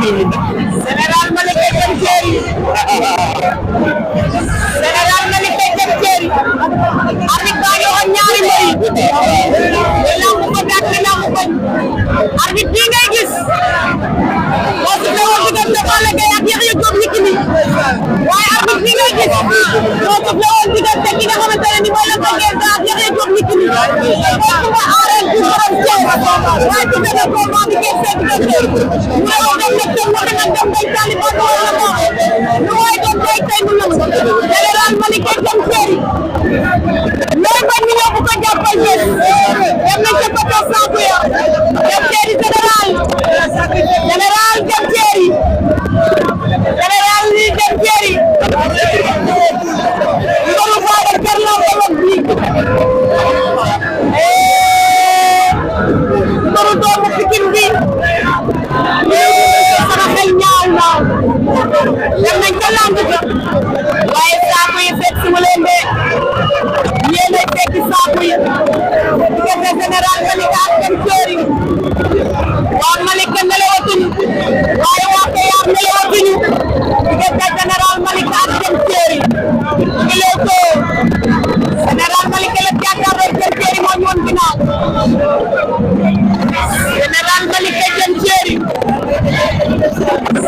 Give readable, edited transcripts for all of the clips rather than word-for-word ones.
général Malika jëm thiérry général Malika jëm thiérry arbitre baa ngi woon ñaari mbër yi lamb ko dàq lamb ko arbitre bii ngay gis moo su feewoon diggante Balla Gaye ak Yaxya Jóob Yékini waaye arbitre bii ngay gis moo su feewoon diggante ki nga xamante ne ni mooy Lac de Guiers ak Yaxya Jóob Yékini moo su fa aareel du borom Thiès waaye su fekkee combat bi ngeen seet diggante mu ne woon dem nag dem wax nag dem day tali ba ko wala ko lu waay doon tey tey mu nangu général Malika jëm thiérry looy bañ ñu ñëw bu ko jàppal bés dem nañ ca poto saaku ya jëm thiérry général jëm thiérry général lii jëm thiérry loolu faada kër la bolog bi loolu doomu Pikin bi sama xel ñaaw na dem nañ ca lamb ja waaye saaku yi fekk si mu leen de yéen a fekki saaku yi diggante général Malika ak jëm thiérry waa Malika nelawatuñu waaye waa Kayar nelawatuñu diggante général Malika ak jëm thiérry ngi lew ko général Malika la jàkkaarloo jëm thiérry moo ñu woon ginnaaw général Malika jëm thiérry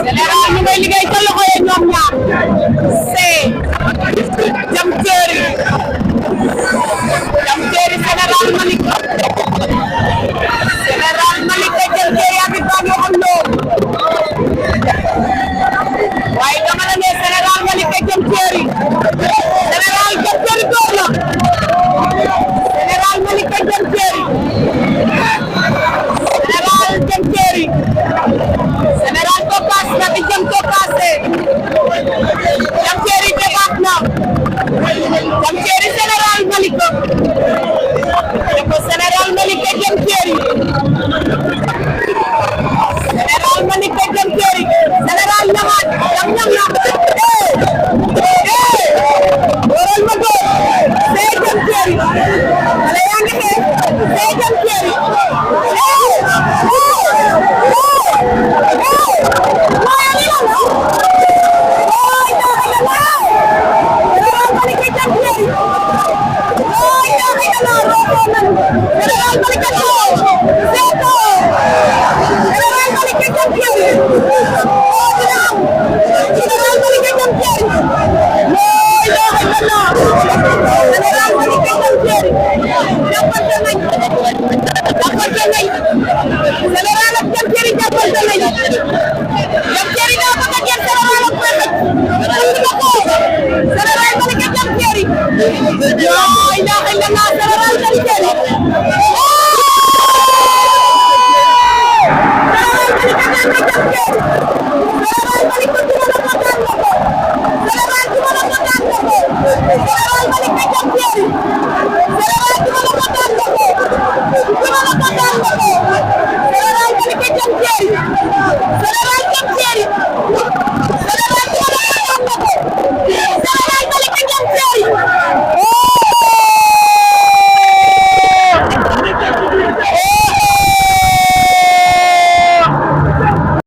général ñu ngay liggéey ca loxo yi ñoom ñaar c'est jëm thiérry général Malika jëm thiérry abi baa ngi waxoon loolu waaye dama la ne général Malika jëm thiérry général jëm thiérry door na général Malika jëm thiérry général jëm thiérry général topas na bi jëm topase jëm thiérry defaat na jëm thiérry général Malika ko général Malika jëm thiérry général Malika jëm thiérry général ñamaat ñam na waral ma door see jëm thiérry ale yaa ngi xeex see jëm thiérry